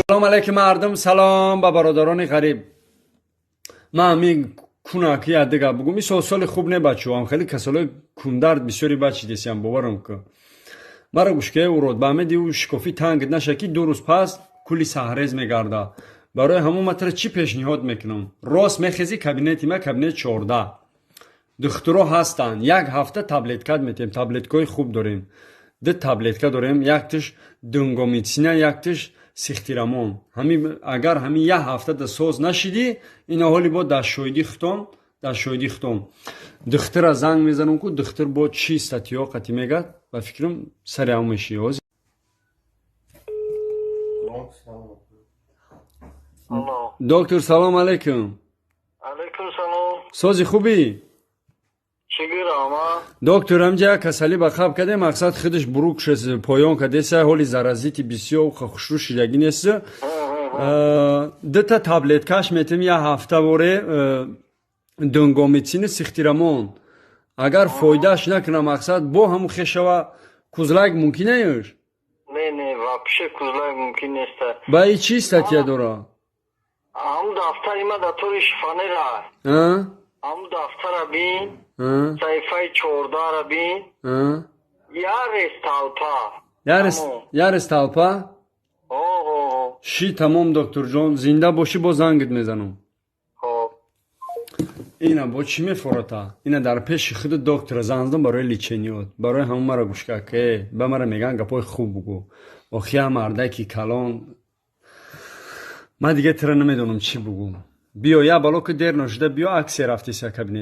Салом алейкум, мардум, салом ба бародарони ғариб. Ман ҳамин кунаки ядига бугум, ин сол соли хуб не, бачаҳо. Хеле касалои кундард бисёри бачи десиям, боварам ку. Мара гӯшкаи урод ба ҳамеди ӯ шикофӣ танг наша, ки 2 рӯз пас кулли саҳрез мегарда. Барои ҳамон ма тара чӣ пешниҳод мекунам? Рост мехези кабинети ма, кабинет 14, духтуро ҳастанд. Як ҳафта таблеткат метем, таблеткаҳои хуб дорем. Ду таблетка дорем, яктиш дунгомитсина, яктиш сихтирамон. Ҳами агар ҳами як ҳафта да соз нашидӣ, ина ҳоли бо дар шоҳидӣ хутон, дар шоҳидӣ хутон духтура занг мезанам, ку духтур бо чӣ статьё қатӣ мегад, ба фикрам, сари ҳам мешӣ ҳозир. Алло. Доктор, салом алейкум. Алейкум салом. Сози, хубӣ? Чӣ гирама? Доктор, ҳамҷа як касалӣ ба хаб кардем, мақсад худаш бурук шуд, поён кардеса, ҳоли заразити бисёр хушрӯ шидагӣ нест. Дута таблеткаш метем, як ҳафта боре, дунгомитсини, сихтирамон. Агар фоидааш накуна, мақсад бо ҳамун хешава кузлак мумкинаюш? Не, не, вообще кузлак мумкин нест. Ба и чӣ статья дора? Ҳамун дафтари ма дар тори шифонера. А? Ҳамун дафтара бин, А? саҳифаи 14-ра бин. А? Ярес талпа. Ярес, ярес талпа? О, о. Ши, тамом, докторҷон, зинда бошӣ, бо зангит мезанам. Хоб. Ина бо чӣ мефората? Ина дар пеши худи доктора занг задам барои лечениёт. Барои ҳамон мара гӯш кард, ке ба мара меган, гапҳои хуб бугӯ. Охи ям мардаки калон. Ман дига тира намедонам чӣ бугӯм. Биё, я бало ки дер ношида, биё, аксия рафтеся кабинет.